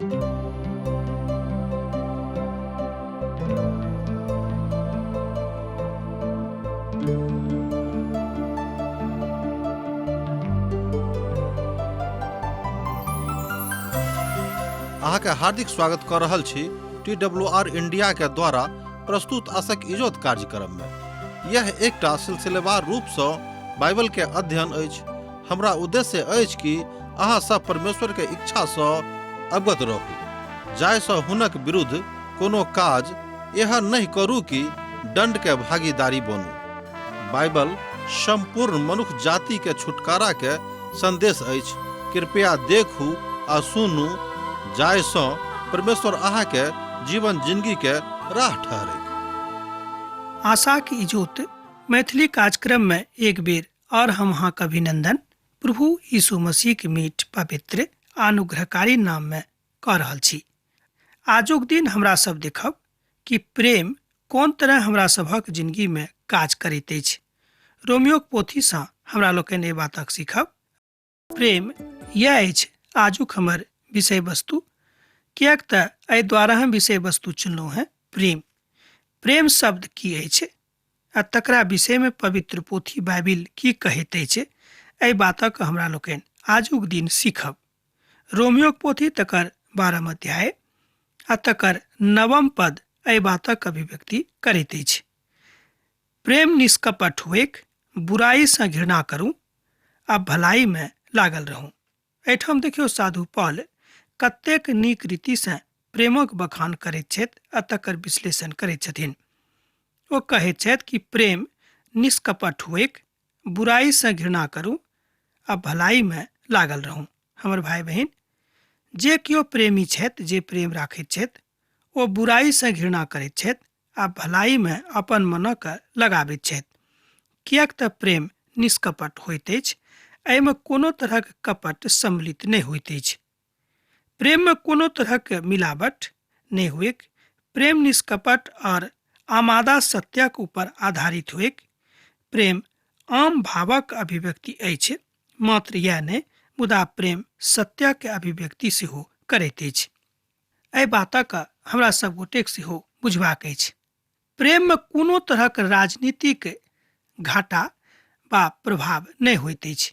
अहाँके हार्दिक स्वागत कऽ रहल छी टी डब्ल्यू आर इंडिया के द्वारा प्रस्तुत आशक इजोत कार्यक्रम में। यह एकटा सिलसिलेवार रूप सँ बाइबल के अध्ययन अछि। हमरा उद्देश्य अछि कि अहाँ सब परमेश्वर के इच्छा सँ अवगत रहू, जाहि सँ हुनक विरुद्ध कोनो काज एहन नहि करू कि दंड के भागीदारी बनू। बाइबल संपूर्ण मनुख जाति के छुटकारा के संदेश अछि। कृपया देखू आ सुनू, जाहि सँ परमेश्वर अहाँ के जीवन जिंदगी के राह ठहरै। आशाक इजोत मैथिली कार्यक्रम में एक बेर और हम अहाँ के अभिनंदन प्रभु यीशु मसीह के मीठ पवित्र अनुग्रहकारी नाम में कऽ रहल छी। आजुक दिन हमरा सब देखब कि प्रेम कोन तरह हमरा सभक जिंदगी में काज करैत अछि। रोमियोक पोथीसँ हमरा लोकनि एहि बातक सीखब। प्रेम यह अछि आजुक हमर विषय वस्तु, किएक तऽ एहि द्वारा हम विषय वस्तु चुनलहुँ हेँ प्रेम। प्रेम शब्द की अछि आ तकरा विषयमे पवित्र पोथी बाइबिल की कहैत अछि, एहि बातक हमरा लोकनि आजुक दिन सीखब। रोमियोक पोथी तकर 12 अध्याय आ तकर 9 पद एहि बातक अभिव्यक्ति करैत अछि। प्रेम निष्कपट हुएक, बुराइसँ घृणा करू आ भलाइमे लागल रहू। एहिठाम देखियौ साधु पॉल कतेक नीक रीतिसँ प्रेमक बखान करैत छथि आ तकर विश्लेषण करैत छथिन। ओ कहैत छथि कि प्रेम निष्कपट हुएक, बुराइसँ घृणा करू आ भलाइमे लागल रहू। हमर भाई बहिन, जे केओ प्रेमी छथि, जे प्रेम राखैत छथि, ओ बुराइसँ घृणा करैत छथि आ भलाइमे अपन मनक लगाबैत छथि, किएक तऽ प्रेम निष्कपट होइत अछि। एहिमे कोनो तरहक कपट सम्मिलित नहि होइत अछि। प्रेममे कोनो तरहक मिलावट नहि हुएक। प्रेम निष्कपट और आमादा सत्यक ऊपर आधारित हुएक। प्रेम आम भावक अभिव्यक्ति अछि, मात्र यैह नहि, मुदा प्रेम सत्यक अभिव्यक्ति सेहो करैत अछि। एहि बातक हमरा सब गोटेक सेहो बुझबाक अछि। प्रेममे कोनो तरहक राजनीतिक घाटा वा प्रभाव नहि होइत अछि,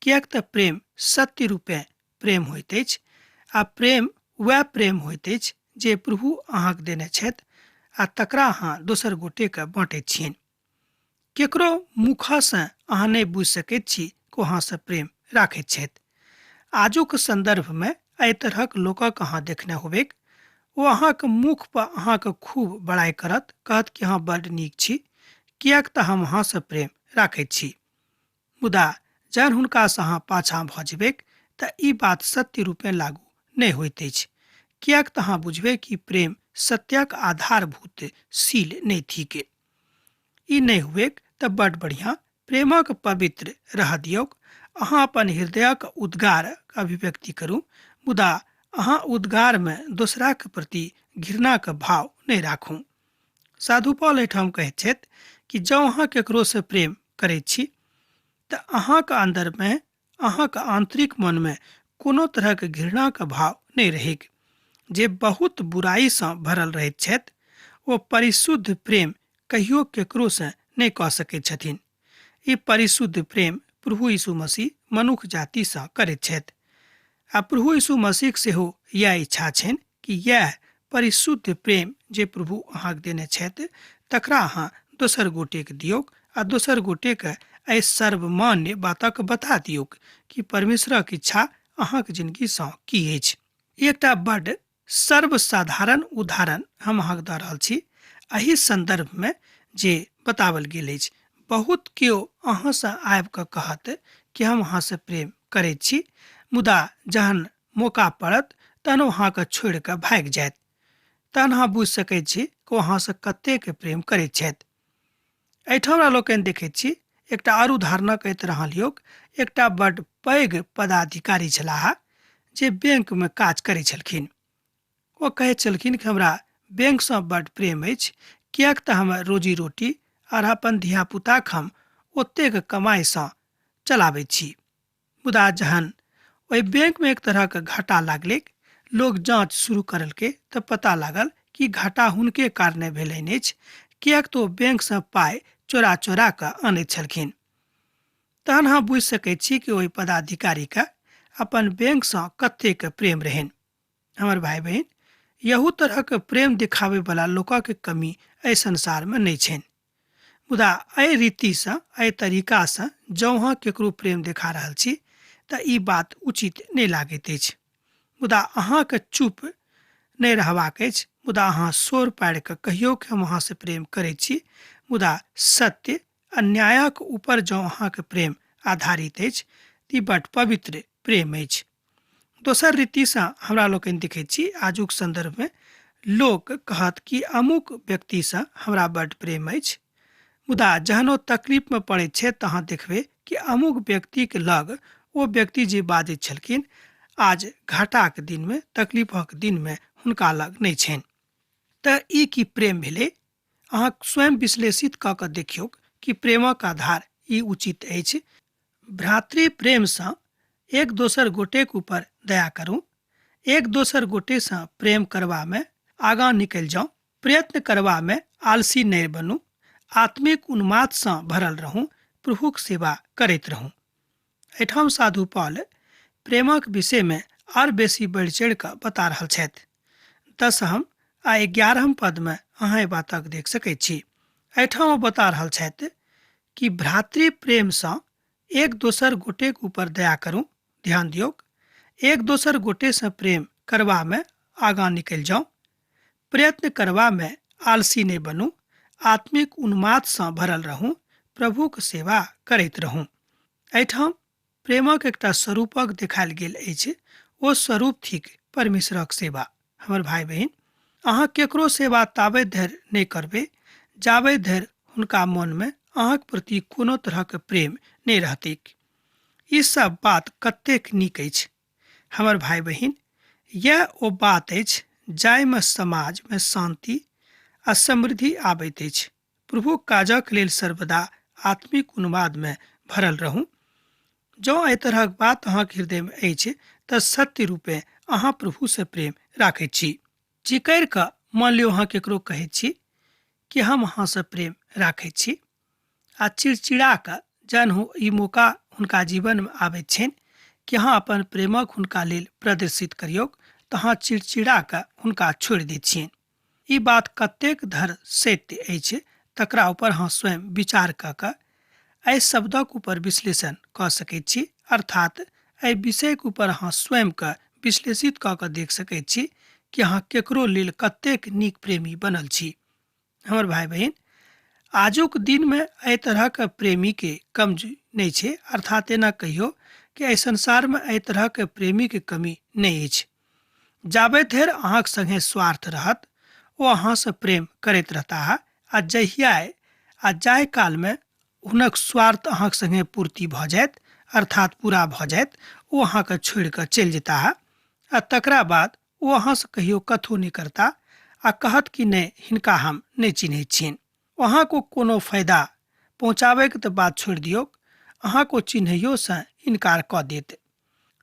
किएक तऽ प्रेम सत्य रूपे प्रेम होइत अछि आ प्रेम वएह प्रेम होइत अछि जे प्रभु अहाँके देने छथि आ तकरा अहाँ दोसर गोटेके बाँटैत छियनि। केकरो मुखसँ अहाँ नहि बुझि सकैत छी कि अहाँसँ प्रेम राखैत छथि। आजुक सन्दर्भमे एहि तरहक लोकक अहाँ देखने होबेक, ओ अहाँके मुख पर अहाँके खूब बड़ाइ करत, कहत कि अहाँ बड्ड नीक छी, किएक तऽ हम अहाँसँ प्रेम राखैत छी। मुदा जहन हुनकासँ अहाँ पाछाँ भऽ जेबैक तऽ ई बात सत्य रूपेँ लागू नहि होइत अछि, किएक तऽ अहाँ बुझबै कि प्रेम सत्यक आधारभूत शील नहि थिक। ई नहि हुएक तऽ बड्ड बढ़िआँ, प्रेमक पवित्र रह दियौक। अहाँ अपन हृदयक उद्गार अभिव्यक्ति करू, मुदा अहाँ उद्गारमे दोसराक प्रति घृणाक भाव नहि राखू। साधु पॉल एहिठाम कहैत छथि कि जँ अहाँ केकरोसँ प्रेम करैत छी तऽ अहाँके अन्दरमे, अहाँके आंतरिक मनमे कोनो तरहक घृणाक भाव नहि रहैक। जे बहुत बुराइसँ भरल रहैत छथि ओ परिशुद्ध प्रेम कहियो केकरोसँ नहि कऽ सकैत छथिन। ई परिशुद्ध प्रेम प्रभु यीशु मसीह मनुख जातिसँ करैत छथि आ प्रभु यीशु मसीहक सेहो इएह इच्छा छनि कि इएह परिशुद्ध प्रेम जे प्रभु अहाँके देने छथि तकरा अहाँ दोसर गोटेके दियौक आ दोसर गोटेके एहि सर्वमान्य बातक बता दियौक कि परमेश्वरक इच्छा अहाँके जिनगीसँ की अछि। एकटा बड्ड सर्वसाधारण उदाहरण हम अहाँके दऽ रहल छी एहि सन्दर्भमे जे बताओल गेल अछि। बहुत केओ अहाँसँ आबि कऽ कहत कि हम अहाँसँ प्रेम करैत छी, मुदा जहन मौका पड़त तहन ओ अहाँके छोड़ि कऽ भागि जायत। तहन अहाँ बुझि सकैत छी कि ओ अहाँसँ कतेक प्रेम करैत छथि। एहिठाम हमरा लोकनि देखैत छी एकटा आर उदाहरणक एहि तरह लियौक। एकटा बड्ड पैघ पदाधिकारी छलाह जे बैंकमे काज करै छलखिन। ओ कहैत छलखिन कि हमरा बैंकसँ बड्ड प्रेम अछि, किएक तऽ हमर रोजी रोटी आर अपन धियापुताक हम ओतेक कमाइसँ चलाबैत छी। मुदा जहन ओहि बैंकमे एक तरहक घाटा लागलैक लोक जाँच शुरू करलकै तऽ पता लागल कि घाटा हुनके कारणे भेलनि अछि, किएक तऽ ओ बैंकसँ पाइ चोरा चोरा कऽ अनैत छलखिन। तहन अहाँ बुझि सकैत छी कि ओहि पदाधिकारीके अपन बैंकसँ कतेक प्रेम रहनि। हमर भाय बहिन, यहू तरहक प्रेम दिखाबैवला लोकक कमी एहि संसारमे नहि छनि। मुदा एहि रीतिसँ, एहि तरीकासँ जँ अहाँ केकरो प्रेम देखा रहल छी तऽ ई बात उचित नहि लागैत अछि। मुदा अहाँके चुप नहि रहबाक अछि, मुदा अहाँ शोर पाड़ि कऽ कहियौ कि हम अहाँसँ प्रेम करै छी। मुदा सत्य आ न्यायक ऊपर जँ अहाँके प्रेम आधारित अछि तऽ ई बड पवित्र प्रेम अछि। दोसर रीतिसँ हमरा लोकनि देखैत छी आजुक सन्दर्भमे लोक कहत कि अमुक व्यक्तिसँ हमरा बड प्रेम अछि, मुदा जहन ओ तकलीफमे पड़ैत छै तऽ अहाँ देखबै कि अमुक व्यक्तिके लग ओ व्यक्ति जे बाजैत छलखिन आज घाटाके दिनमे, तकलीफक दिनमे हुनका लग नहि छनि। तऽ ई की प्रेम भेलै? अहाँ स्वयं विश्लेषित कऽ कऽ देखियौ कि प्रेमक आधार ई उचित अछि। भ्रातृ प्रेमसँ एक दोसर गोटेक ऊपर दया करू, एक दोसर गोटेसँ प्रेम करबामे आगाँ निकलि जाउ, प्रयत्न करबामे आलसी नहि बनू, आत्मिक उन्मादसँ भरल रहू, प्रभुक सेवा करैत रहू। एहिठाम साधु पॉल प्रेमक विषयमे आर बेसी बढ़ि चढ़ि कऽ बता रहल छथि। 10हम आ 11हम पदमे अहाँ एहि बातक देख सकैत छी। एहिठाम ओ बता रहल छथि कि भ्रातृ प्रेमसँ एक दोसर गोटेक ऊपर दया करू। ध्यान दियौक, एक दोसर गोटेसँ प्रेम करबामे आगाँ निकलि जाउ, प्रयत्न करबामे आलसी नहि बनू, आत्मिक उन्मादसँ भरल रहू, प्रभुक सेवा करैत रहू। एहिठाम प्रेमक एकटा स्वरूपक देखायल गेल अछि, ओ स्वरूप थिक परमेश्वरक सेवा। हमर भाय बहिन, अहाँ केकरो सेवा ताबे धरि नहि करबै जाबे धरि हुनका मनमे अहाँक प्रति कोनो तरहक प्रेम नहि रहतैक। ई सब बात कतेक नीक अछि। हमर भाय बहिन, यैह ओ बात अछि जाहिमे समाजमे शान्ति आ समृद्धि आबैत अछि। प्रभुक काजक लेल सर्वदा आत्मिक उन्मादमे भरल रहू। जँ एहि तरहक बात अहाँक हृदयमे अछि तऽ सत्य रूपे अहाँ प्रभुसँ प्रेम राखैत छी। चिकरि कऽ मान लियौ अहाँ केकरो कहैत छी कि हम अहाँसँ प्रेम राखैत छी, आ चिड़चिड़ा कऽ जहन ई मौका हुनका जीवनमे आबैत छनि कि अहाँ अपन प्रेमक हुनका लेल प्रदर्शित करियौक, तऽ अहाँ चिड़चिड़ा कऽ हुनका छोड़ि दैत छियनि। ई बात कतेक धर सत्य अछि तकरा ऊपर अहाँ स्वयं विचार कऽ कऽ एहि शब्दक ऊपर विश्लेषण कऽ सकैत छी, अर्थात एहि विषयक ऊपर अहाँ स्वयंके विश्लेषित कऽ कऽ देख सकैत छी कि अहाँ केकरो लेल कतेक नीक प्रेमी बनल छी। हमर भाय बहिन, आजुक दिनमे एहि तरहक प्रेमीके कम नहि छै, अर्थात एना कहियौ कि एहि संसारमे एहि तरहक प्रेमीके कमी नहि अछि। जाबे धरि अहाँक संगे स्वार्थ रहत ओ अहाँसँ प्रेम करैत रहताह, आ जहिया आ जाहि कालमे हुनक स्वार्थ अहाँक संगे पूर्ति भऽ जायत, अर्थात पूरा भऽ जायत, ओ अहाँके छोड़ि कऽ चलि जेताह, आ तकरा बाद ओ अहाँसँ कहियो कथो नहि करता आ कहत कि नहि, हिनका हम नहि चिन्हैत छियनि। अहाँके कोनो फायदा पहुँचाबैके तऽ बात छोड़ि दियौक, अहाँके ओ चिन्हैयोसँ इनकार कऽ देत।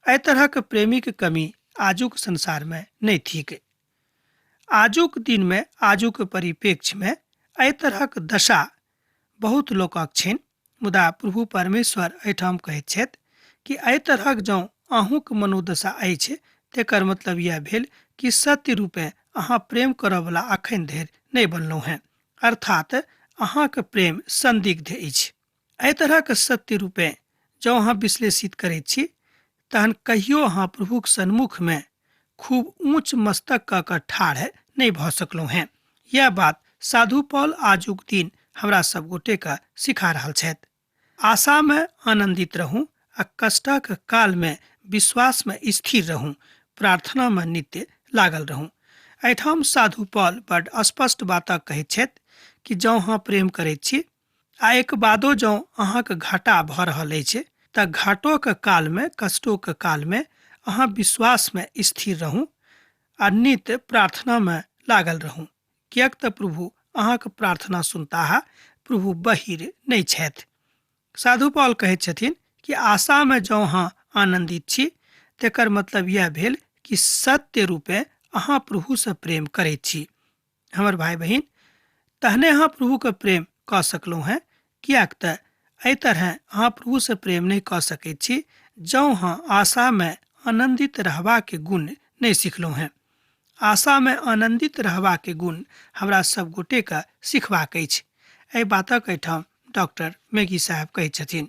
एहि तरहक प्रेमीक कमी आजुक संसारमे नहि थिक। आजुक दिनमे, आजुक परिप्रेक्ष्यमे एहि तरहक दशा बहुत लोकक छनि, मुदा प्रभु परमेश्वर एहिठाम कहैत छथि कि एहि तरहक जँ अहूँक मनोदशा अछि तेकर मतलब यैह भेल कि सत्य रूपे अहाँ प्रेम करऽवला अखन धरि नहि बनलहुँ हेँ, अर्थात अहाँक प्रेम संदिग्ध अछि। एहि तरहक सत्य रूपे जँ अहाँ विश्लेषित करैत छी तहन कहियो अहाँ प्रभुक सन्मुखमे खूब ऊँच मस्तक कऽ कऽ ठाढ़ नहि भऽ सकलहुँ हेँ। यैह बात साधु पॉल आजुक दिन हमरा सब गोटेके सिखा रहल छथि। आशामे आनन्दित रहू आ कष्टक कालमे विश्वासमे स्थिर रहू, प्रार्थनामे नित्य लागल रहू। एहिठाम साधु पॉल बड स्पष्ट बातक कहैत छथि कि जँ अहाँ प्रेम करैत छी आ एक बादो जँ अहाँके घाटा भऽ रहल अछि तऽ घाटोके कालमे, कष्टोके कालमे अहाँ विश्वासमे स्थिर रहू आ नित्य प्रार्थनामे लागल रहू, किएक तऽ प्रभु अहाँके प्रार्थना सुनताह, प्रभु बहिर नहि छथि। साधु पॉल कहैत छथिन कि आशामे जँ अहाँ आनन्दित छी तेकर मतलब यैह भेल कि सत्य रूपे अहाँ प्रभुसँ प्रेम करैत छी। हमर भाय बहिन, तहने अहाँ प्रभुके प्रेम कऽ सकलहुँ हेँ, किएक तऽ एहि तरहे अहाँ प्रभुसँ प्रेम नहि कऽ सकैत छी जँ अहाँ आशामे आनन्दित रहबाके गुण नहि सिखलहुँ हेँ। आशामे आनन्दित रहबाके गुण हमरा सब गोटेके सिखबाक अछि। एहि बातक एहिठाम डॉक्टर मेगी साहब कहैत छथिन।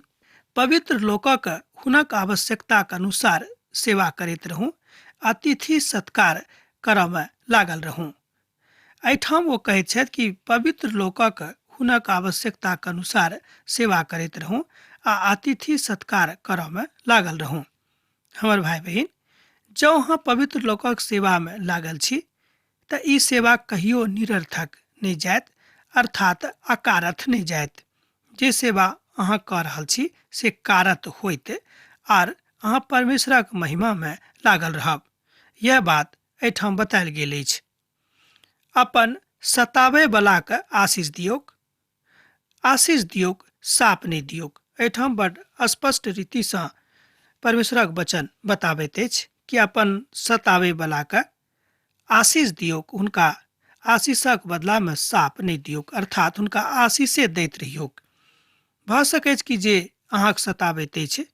पवित्र लोकक हुनक आवश्यकताक अनुसार सेवा करैत रहू, अतिथि सत्कार करऽमे लागल रहू। एहिठाम ओ कहैत छथि कि पवित्र लोकक हुनक आवश्यकताक अनुसार सेवा करैत रहू आ अतिथि सत्कार करऽमे लागल रहू। हमर भाय बहिन, जँ अहाँ पवित्र लोकक सेवामे लागल छी तऽ ई सेवा कहियो निरर्थक नहि जायत, अर्थात अकारथ नहि जायत। जे सेवा अहाँ कऽ रहल छी से कारत होइत आर अहाँ परमेश्वरक महिमामे लागल रहब। यह बात एहिठाम बतायल गेल अछि। अपन सताबै बलाके आशीष दियौक, आशीष दियौक, साप नहि दियौक। एहिठाम बड स्पष्ट रीतिसँ परमेश्वरक वचन बताबैत अछि कि अपन सताबै बलाके आशीष दियौक, हुनका आशीषक बदलामे साप नहि दियौक, अर्थात हुनका आशीषे दैत रहियौक। भऽ सकैछ कि जे अहाँके सताबैत अछि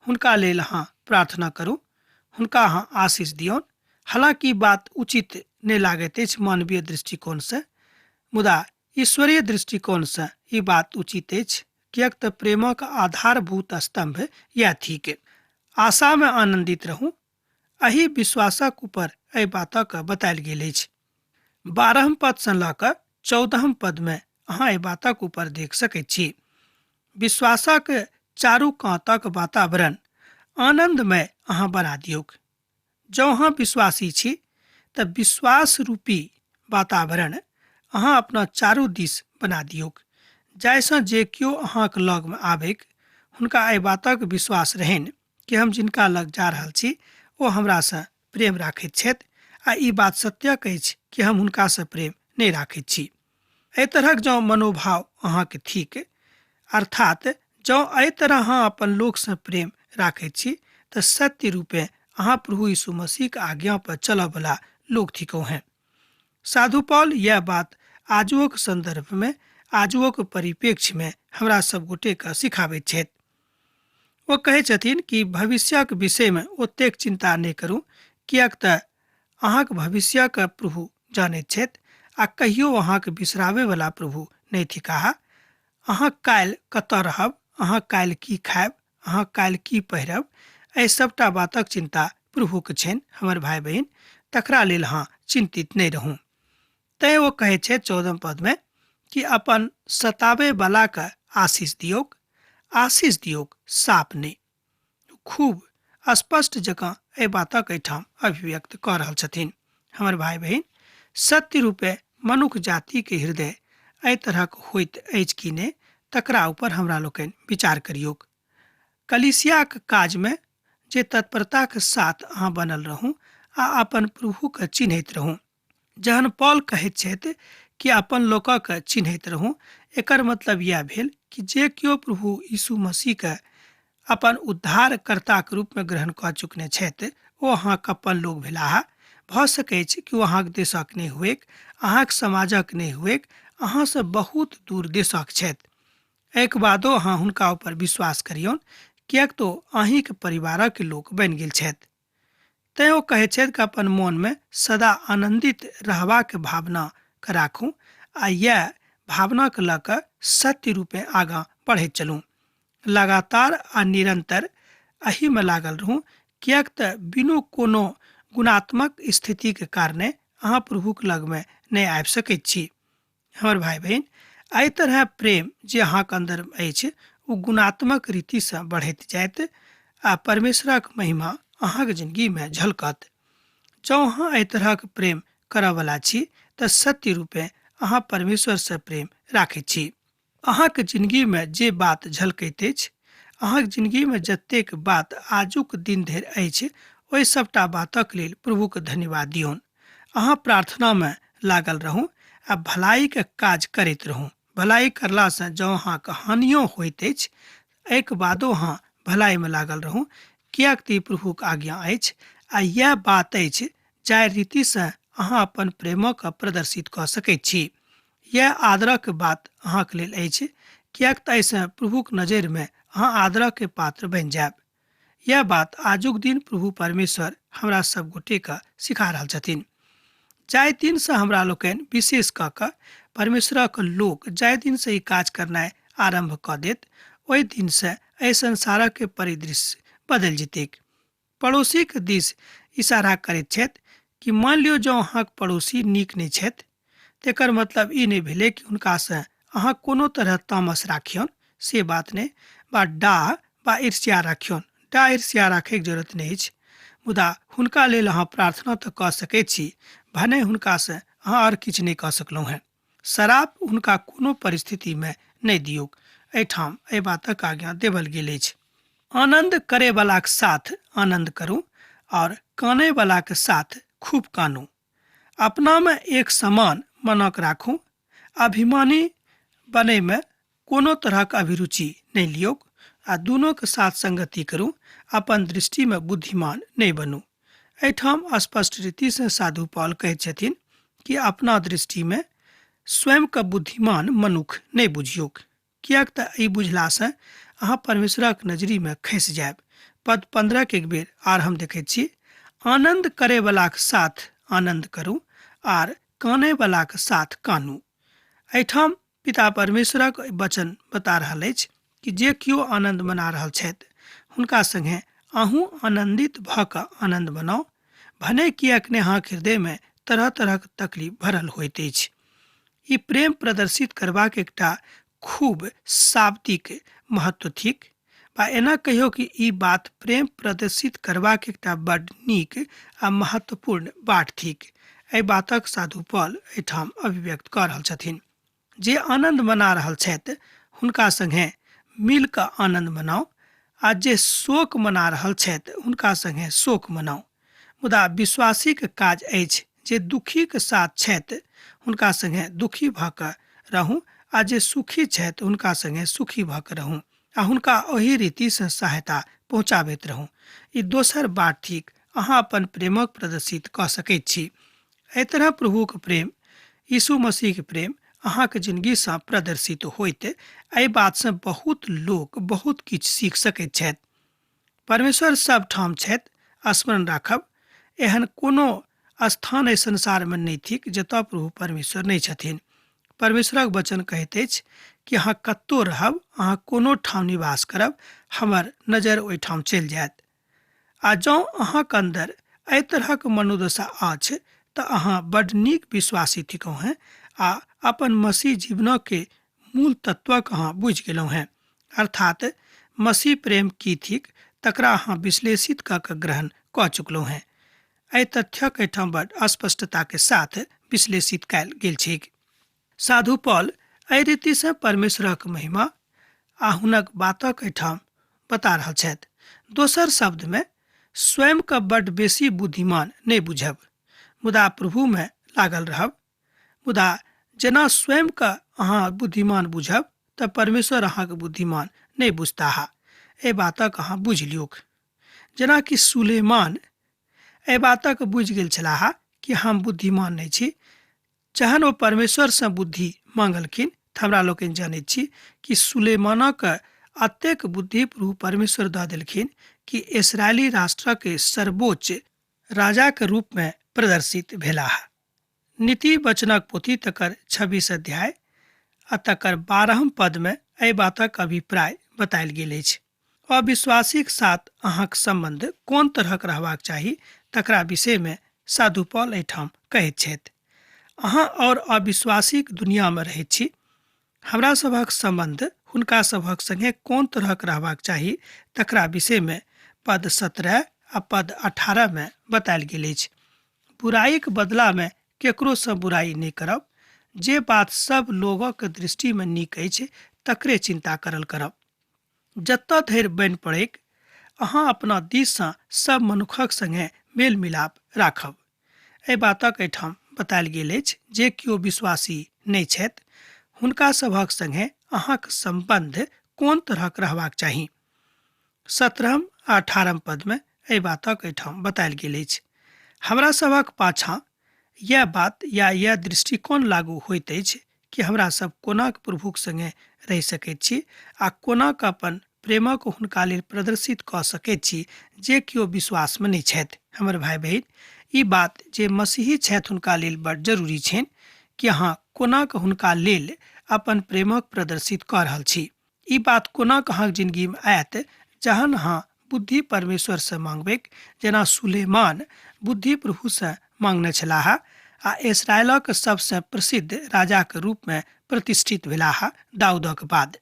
हुनका लेल अहाँ प्रार्थना करू, हुनका अहाँ आशीष दियौन। हालाँकि बात उचित नहि लागैत अछि मानवीय दृष्टिकोणसँ, मुदा ईश्वरीय दृष्टिकोणसँ ई बात उचित अछि, किएक तऽ प्रेमक आधारभूत स्तम्भ इएह थिक। आशामे आनन्दित रहू, एहि विश्वासक ऊपर एहि बातक बतायल गेल अछि। 12 पदसँ लऽ कऽ 14 पदमे अहाँ एहि बातक ऊपर देख सकैत छी। विश्वासक चारू कातक वातावरण आनन्दमय अहाँ बना दियौक। जँ अहाँ विश्वासी छी तऽ विश्वास रूपी वातावरण अहाँ अपना चारू दिस बना दियौक, जाहिसँ जे केओ अहाँक लगमे आबैक हुनका एहि बातक विश्वास रहनि कि हम जिनका लग जा रहल छी ओ हमरासँ प्रेम राखैत छथि आ ई बात सत्यक अछि कि हम हुनकासँ प्रेम नहि राखैत छी। एहि तरहक जँ मनोभाव अहाँके थिक, अर्थात जँ एहि तरह अहाँ अपन लोकसँ प्रेम राखैत छी तऽ सत्य रूपे अहाँ प्रभु यीशु मसीहक आज्ञा पर चलऽवला लोक थिकहुँ हेँ। साधु पॉल यह बात आजुओक संदर्भमे, आजुओक परिप्रेक्ष्यमे हमरा सब गोटेके सिखाबैत छथि। ओ कहै छथिन कि भविष्यक विषयमे ओतेक चिन्ता नहि करू, किएक तऽ अहाँक भविष्यक प्रभु जानैत छथि आ कहियो अहाँक बिसराबैवला प्रभु नहि थिकाह। अहाँ काल्हि कतऽ रहब, अहाँ काल्हि की खायब, अहाँ काल्हि की पहिरब, एहि सबटा बातक चिन्ता प्रभुके छनि। हमर भाय बहिन, तकरा लेल अहाँ चिन्तित नहि रहू। तैं ओ कहै छै 14 पदमे कि अपन सताबै बलाके आशीष दियौक, आशीष दियौक, साप नहि। खूब स्पष्ट जकाँ एहि बातक एहिठाम अभिव्यक्त कऽ रहल छथिन। हमर भाय बहिन, सत्य रूपे मनुख जातिके हृदय एहि तरहक होइत अछि कि नहि, तकरा ऊपर हमरा लोकनि विचार करियौक। कलीसियाक काजमे जे तत्परताके साथ अहाँ बनल रहू आ अपन प्रभुके चिन्हैत रहू। जहन पॉल कहैत छथि कि अपन लोकक चिन्हैत रहू, एकर मतलब यह भेल कि जे केओ प्रभु यीशु मसीहके अपन उद्धारकर्ताके रूपमे ग्रहण कऽ चुकने छथि ओ अहाँके अपन लोक भेलाह। भऽ सकैछ कि ओ अहाँके देशक नहि हुएक, अहाँके समाजक नहि हुएक, अहाँसँ बहुत दूर देशक छथि। एहिके बादो अहाँ हुनका ऊपर विश्वास करियौन, किएक तऽ ओ अहीँके परिवारक लोक बनि गेल छथि। तैं ओ कहै छथि कि अपन मोनमे सदा आनन्दित रहबाक भावनाके राखू आ इएह भावनाके लऽ कऽ सत्य रूपे आगाँ बढ़ैत चलू। लगातार आ निरन्तर एहिमे लागल रहू, किएक तऽ बिनु कोनो गुणात्मक स्थितिके कारणे अहाँ प्रभुक लगमे नहि आबि सकैत छी। हमर भाय बहिन, एहि तरह प्रेम जे अहाँके अन्दर अछि ओ गुणात्मक रीतिसँ बढ़ैत जायत आ परमेश्वरक महिमा अहाँके जिंदगीमे झलकत। जँ अहाँ एहि तरहक प्रेम करऽवला छी तऽ सत्य रूपे अहाँ परमेश्वरसँ प्रेम राखैत छी। अहाँके जिंदगीमे जे बात झलकैत अछि, अहाँके जिंदगीमे जतेक बात आजुक दिन धरि अछि, ओहि सबटा बातक लेल प्रभुके धन्यवाद दियौन। अहाँ प्रार्थनामे लागल रहू आ भलाइके काज करैत रहू। भलाई करलासँ जँ अहाँके हानियो होइत अछि, एहिके बादो अहाँ भलाइमे लागल रहू, किएक तऽ ई प्रभुक आज्ञा अछि आ इएह बात अछि जाहि रीतिसँ अहाँ अपन प्रेमक प्रदर्शित कऽ सकैत छी। इएह आदरक बात अहाँके लेल अछि, किएक तऽ एहिसँ प्रभुक नजरिमे अहाँ आदरके पात्र बनि जायब। यह बात आजुक दिन प्रभु परमेश्वर हमरा सब गोटेके सिखा रहल छथिन। जाहि दिनसँ हमरा लोकनि विशेष कऽ कऽ परमेश्वरक लोक जाहि दिनसँ ई काज करनाइ आरम्भ कऽ देत, ओहि दिनसँ एहि संसारक परिदृश्य बदलि जेतैक। पड़ोसीके दिस इशारा करैत छथि कि मानि लियौ जँ अहाँके पड़ोसी नीक नहि छथि, तेकर मतलब ई नहि भेलै कि हुनकासँ अहाँ कोनो तरह तामस राखियौन, से बात नहि, बा डाह बा ईर्ष्या राखियौन। डाह ईर्ष्या राखैके जरूरत नहि अछि, मुदा हुनका लेल अहाँ प्रार्थना तऽ कऽ सकैत छी, भने हुनकासँ अहाँ आओर किछु नहि कऽ सकलहुँ हेँ। शराब हुनका कोनो परिस्थितिमे नहि दियौक। एहिठाम एहि बातक आज्ञा देवल गेल अछि। आनन्द करैवलाक साथ आनन्द करू आओर कानैवलाक साथ खूब कानू। अपनामे एक समान मनक राखू। अभिमानी बनैमे कोनो तरहक अभिरुचि नहि लियौक आ दुनूके साथ संगति करू। अपन दृष्टिमे बुद्धिमान नहि बनू। एहिठाम स्पष्ट रीतिसँ साधु पॉल कहैत छथिन कि अपना दृष्टिमे स्वयंके बुद्धिमान मनुख नहि बुझियौक, किएक तऽ एहि बुझलासँ अहाँ परमेश्वरक नजरीमे खसि जायब। पद 15 के एक बेर आर हम देखैत छी, आनन्द करैवलाक साथ आनन्द करू आर कानैवलाक साथ कानू। एहिठाम पिता परमेश्वरक वचन बता रहल अछि कि जे केओ आनन्द मना रहल छथि हुनका संगे अहूँ आनन्दित भऽ कऽ आनन्द मनाउ, भने किएक नहि अहाँक हृदयमे तरह तरहक तकलीफ भरल होइत अछि। ई प्रेम प्रदर्शित करबाक एकटा खूब शाब्दिक महत्व थिक, बा एना कहियो कि ई बात प्रेम प्रदर्शित करबाक एकटा बड नीक आ महत्वपूर्ण बाट थिक। एहि बातक साधु पॉल एहिठाम अभिव्यक्त कऽ रहल छथिन। जे आनन्द मना रहल छथि हुनका संगे मिल कऽ आनन्द मनाउ आ जे शोक मना रहल छथि हुनका संगे शोक मनाउ। मुदा विश्वासीके काज अछि जे दुखीके साथ छथि हुनका संगे दुखी भऽ कऽ रहू आ जे सुखी छथि हुनका संगे सुखी भऽ कऽ रहू आ हुनका ओहि रीतिसँ सहायता पहुँचाबैत रहू। ई दोसर बाट थिक अहाँ अपन प्रेमक प्रदर्शित कऽ सकैत छी। एहि तरह प्रभुक प्रेम, यीशु मसीहके प्रेम अहाँके जिंदगीसँ प्रदर्शित होइत एहि बातसँ बहुत लोक बहुत किछु सीख सकैत छथि। परमेश्वर सब ठाम छथि, स्मरण राखब। एहन कोनो स्थान एहि संसारमे नहि थिक जतऽ प्रभु परमेश्वर नहि छथिन। परमेश्वरक वचन कहैत अछि कि अहाँ कतहु रहब, अहाँ कोनो ठाम निवास करब, हमर नजर ओहिठाम चलि जायत। आ जँ अहाँक अन्दर एहि तरहक मनोदशा अछि तऽ अहाँ बड नीक विश्वासी थिकहुँ हेँ आ अपन मसीह जीवनके मूल तत्वक अहाँ बुझि गेलहुँ हेँ। अर्थात मसीह प्रेम की थिक तकरा अहाँ विश्लेषित कऽ कऽ ग्रहण कऽ चुकलहुँ हेँ। एहि तथ्यक एहिठाम बड स्पष्टताके साथ विश्लेषित कयल गेल छैक। साधु पॉल एहि रीतिसँ परमेश्वरक महिमा आ हुनक बातक एहिठाम बता रहल छथि। दोसर शब्दमे स्वयंके बड बेसी बुद्धिमान नहि बुझब, मुदा प्रभुमे लागल रहब। मुदा जेना स्वयंके अहाँ बुद्धिमान बुझब तऽ परमेश्वर अहाँके बुद्धिमान नहि बुझताह। एहि बातक अहाँ बुझि लियौक। जेनाकि सुलेमान एहि बातक बुझि गेल छलाह कि हम बुद्धिमान नहि छी। जहन ओ परमेश्वरसँ बुद्धि मांगलखिन तऽ हमरा लोकनि जनैत छी कि सुलेमानक अतेक बुद्धि प्रभु परमेश्वर दऽ देलखिन कि इसराइली राष्ट्रक सर्वोच्च राजाक रूपमे प्रदर्शित भेलाह। नीति वचनक पोथी तकर 26 अध्याय आ तकर 12 पदमे एहि बातक अभिप्राय बतायल गेल अछि। अविश्वासीक साथ अहाँक सम्बन्ध कोन तरहक रहबाक चाही तकरा विषयमे साधु पॉल एहिठाम कहैत छथि। अहाँ और अविश्वासीक दुनियामे रहैत छी। हमरा सभक सम्बन्ध हुनका सभक संगे कोन तरहक रहबाक चाही तकरा विषयमे पद 17 आ पद 18 मे बतायल गेल अछि। बुराइक बदलामे केकरोसँ बुराइ नहि करब। जे बात सब लोगक दृष्टिमे नीक अछि तकरे चिन्ता करल करब। जतऽ धरि बनि पड़ैक अहाँ अपना दिससँ सब मनुखक संगे मेल मिलाप राखब। एहि बातक एहिठाम बतायल गेल अछि जे केओ विश्वासी नहि छथि हुनका सभक संगे अहाँक सम्बन्ध कोन तरहक रहबाक चाही। 17 आ 18 पदमे एहि बातक एहिठाम बतायल गेल अछि। हमरा सभक पाछाँ यैह बात या यैह दृष्टिकोण लागू होइत अछि कि हमरा सब कोनाक प्रभुक संगे रहि सकैत छी आ कोनाक अपन प्रेमक हुनका लेल प्रदर्शित कऽ सकैत छी जे केओ विश्वासमे नहि छथि। हमर भाय बहिन, ई बात जे मसीही छथि हुनका लेल बड़ जरूरी छनि कि अहाँ कोनाक हुनका लेल अपन प्रेमक प्रदर्शित कऽ रहल छी। ई बात कोनाक अहाँक जिनगीमे आयत जहन अहाँ बुद्धि परमेश्वरसँ मांगबैक, जेना सुलेमान बुद्धि प्रभुसँ मांगने छलाह आ इसराइलक सबसँ प्रसिद्ध राजाक रूपमे प्रतिष्ठित भेलाह दाऊदक बाद।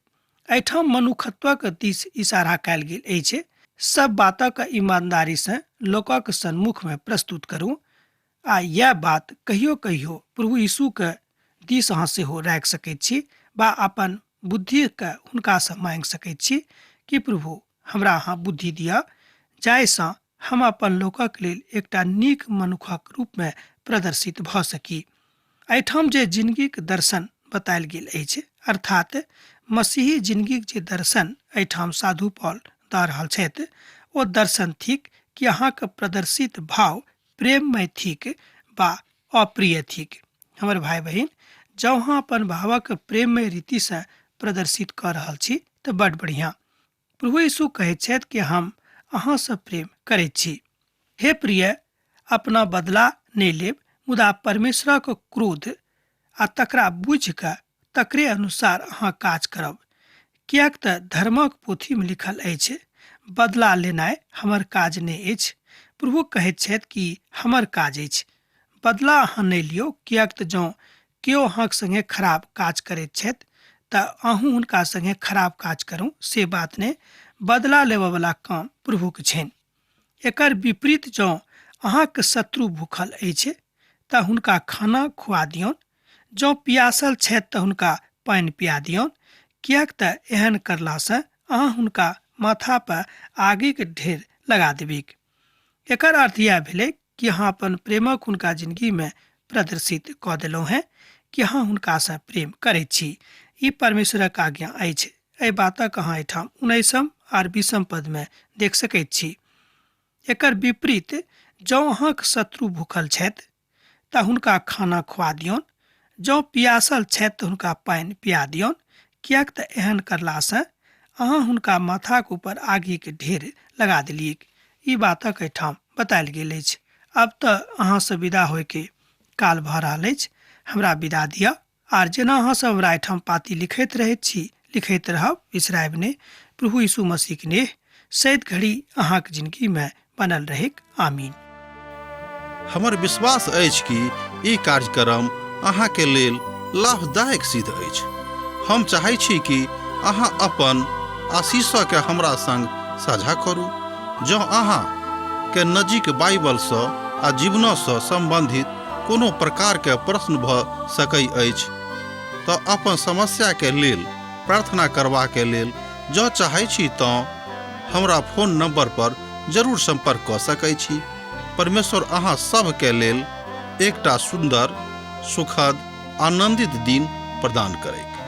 एहिठाम मनुखत्वक दिस इशारा कयल गेल अछि। सब बातक ईमानदारीसँ लोकक सन्मुखमे प्रस्तुत करू आ इएह बात कहियो कहियो प्रभु यीशुके दिस अहाँ सेहो राखि सकैत छी वा अपन बुद्धिके हुनकासँ माँगि सकैत छी कि प्रभु हमरा अहाँ बुद्धि दिअ जाहिसँ हम अपन लोकक लेल एकटा नीक मनुखक रूपमे प्रदर्शित भऽ सकी। एहिठाम जे जिनगीक दर्शन बतायल गेल अछि, अर्थात मसीही जिनगीक जे दर्शन एहिठाम साधु पॉल दऽ रहल छथि, ओ दर्शन थिक कि अहाँक प्रदर्शित भाव प्रेममय थिक वा अप्रिय थिक। हमर भाय बहिन, जँ अहाँ अपन भावक प्रेममय रीतिसँ प्रदर्शित कऽ रहल छी तऽ बड बढ़िया। प्रभु यीशु कहैत छथि कि हम अहाँसँ प्रेम करैत छी। हे प्रिय, अपना बदला नहि लेब, मुदा परमेश्वरक क्रोध आ तकरा बुझि कऽ तकरे अनुसार अहाँ काज करब, किएक तऽ धर्मक पोथीमे लिखल अछि, बदला लेनाइ हमर काज नहि अछि। प्रभु कहैत छथि कि हमर काज अछि। बदला अहाँ नहि लियौ, किएक तऽ जँ केओ अहाँक संगे खराब काज करैत छथि तऽ अहूँ हुनका संगे खराब काज करू, से बात नहि। बदला लेबऽवला काम प्रभुक छनि। एकर विपरीत जँ अहाँक शत्रु भूखल अछि तऽ हुनका खाना खुआ दियौन, जँ पियासल छथि तऽ हुनका पानि पिया दियौन, किएक तऽ एहन करलासँ अहाँ हुनका माथा पर आगिक ढेर लगा देबैक। एकर अर्थ इएह भेलै कि अहाँ अपन प्रेमक हुनका जिनगीमे प्रदर्शित कऽ देलहुँ हेँ कि अहाँ हुनकासँ प्रेम करैत छी। ई परमेश्वरक आज्ञा अछि। एहि बातक अहाँ एहिठाम 19 आर 20 पदमे देख सकैत छी। एकर विपरीत जँ अहाँक शत्रु भूखल छथि तऽ हुनका खाना खुआ दियौन, जँ पियासल छथि तऽ हुनका पानि पिया दियौन, किएक तऽ एहन करलासँ अहाँ हुनका माथाक ऊपर आगिक ढेर लगा देलियैक। ई बातक एहिठाम बतायल गेल अछि। आब तऽ अहाँसँ विदा होयके काल भऽ रहल अछि। हमरा विदा दिअ। आर जेना अहाँ सब हमरा एहिठाम पाती लिखैत रहैत छी, लिखैत रहब, बिसरायब नहि। प्रभु यीशु मसीहक नेह सैत घड़ी अहाँक जिनगीमे बनल रहैक। आमीन। हमर विश्वास अछि कि ई कार्यक्रम अहाँके लेल लाभदायक सिद्ध अछि। हम चाहै छी कि अहाँ अपन आशीषके हमरा संग साझा करू। जँ अहाँ के नजीक बाइबलसँ आ जीवनसँ सम्बन्धित कोनो प्रकारके प्रश्न भऽ सकै अछि तऽ अपन समस्याके लेल प्रार्थना करबाके लेल जँ चाहै छी तँ हमरा फोन नंबर पर जरूर संपर्क कऽ सकै छी। परमेश्वर अहाँ सभके लेल एकटा सुन्दर, सुखद, आनंदित दिन प्रदान करैक।